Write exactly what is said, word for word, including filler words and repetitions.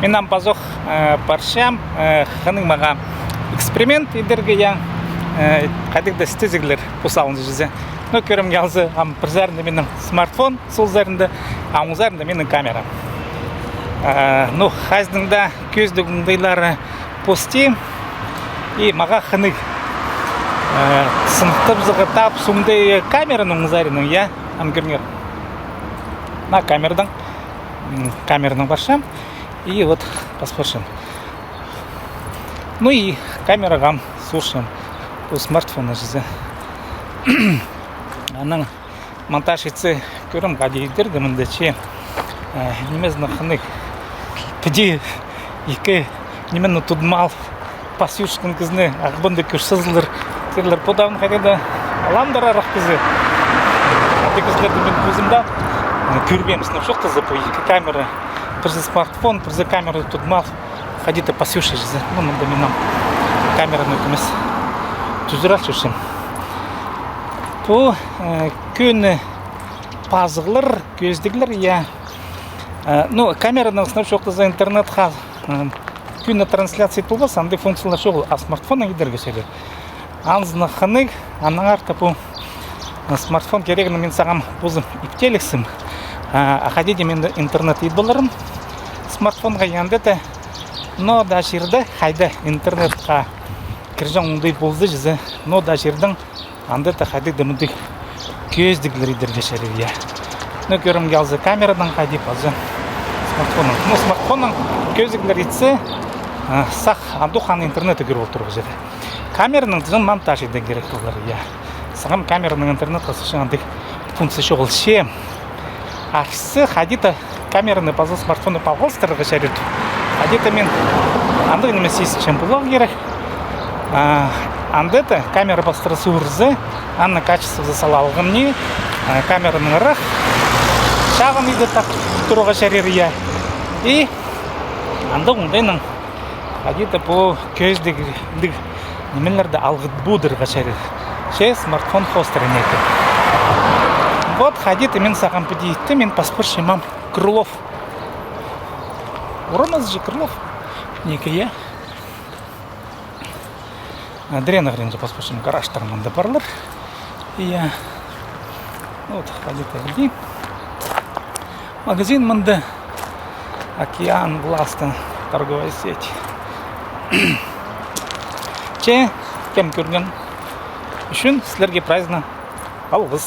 Мин ам пазох, э, парчам, э, хынығ мағаа эксперимент идерге, я, э, хайдағ-да істезіглер пу салынҷа чізе. Ну, кӧрімге алза, ам пір саринда минің смартфон, сол саринда, а оң саринда минің камера. Э, ну, хайзының даа кӧзідіг оңдайлары пости, и мағаа хынығ. Э, сыныхтабызарға тап соңдай камераның оң саринаң, я, ам кӧріңер. На камерадаң, м, камеранаң парчам. И вот пас парчам. Ну и камераға ам сурчам. Пу смартфонны чізе. Анаң монтаж итсе, кӧрем, хайди идерге мында че. Э, нимезін хынығ. Піди ікі нимені тудынып ал, пасчатхан кізіні Ағбанда кӧрчезер. Тирлер, пу даа хайди-да алаңдырарах кізі. Андағ кізілерні мин позым даа, э, кӧрбеем, сынап чоохтаза, пу ікі камера. Пірсі смартфон, пірсі камера тудынып ал, хайди-да пасча чізе. Ну, мында мин ам камераны кӧмес тӱзір алчам. Пу, э, кӧні пазығлар, кӧзідіглер, я. Э, ну, камераның, сынап чоохтаза, интернетке, э, кӧні трансляция полбас, андағ функциялар чоғыл, а смартфоннаң идерге чарир. Анзы хынығ, аннаңар даа пу, э, смартфон кирегін мин сағам позым иптеліксім. А, а хайди дее мин интернет ит поларым смартфонға, я, анда даа, ноо даа чирде, хайда интернетке кірҷең оңдай полза чізе, ноо даа чирдең анда даа хайдағ-да мындағ кӧзідіглер идерге чарир, я. Ну, кӧрімге алза, камерадаң хайди, паза смартфоннаң. Ну, смартфоннаң кӧзідіглер итсе, а, сах андох аны интернетте кӧр полтырарға чарир. Камераның тізең монтаж идерге кирек полар, я. Сағам камераның интернетке сыхчаң андағ функция чоғыл че. Арса хайди-да камераны паза смартфонны палғалыстырарға чарир. Хайди-да мин андағ ниме сизінчем поларға кирек. А, анда даа камера пастыра суурза, аның качествозы сала алғам ни, а, камераның ырах чағын иде тартып турарға чарир, я. И андағ оңдайнаң хайди-да пу кӧзідіг нимелерді алғыт пудырға чарир. Че смартфон хоостыра ниме. Вот хайди-да мин сағам піди итті, мин пас парчам ам Крылов. Орамазы же Крылов. Ниме, я. А, дірен ағыринҷа пас парчам, гаражтар мында парлар. Я. Вот, хайди-да иди. Магазин мында. Океан Власта торговая сеть. Че, кем кӧрген ӱчӱн сірерге прайзына алғыс.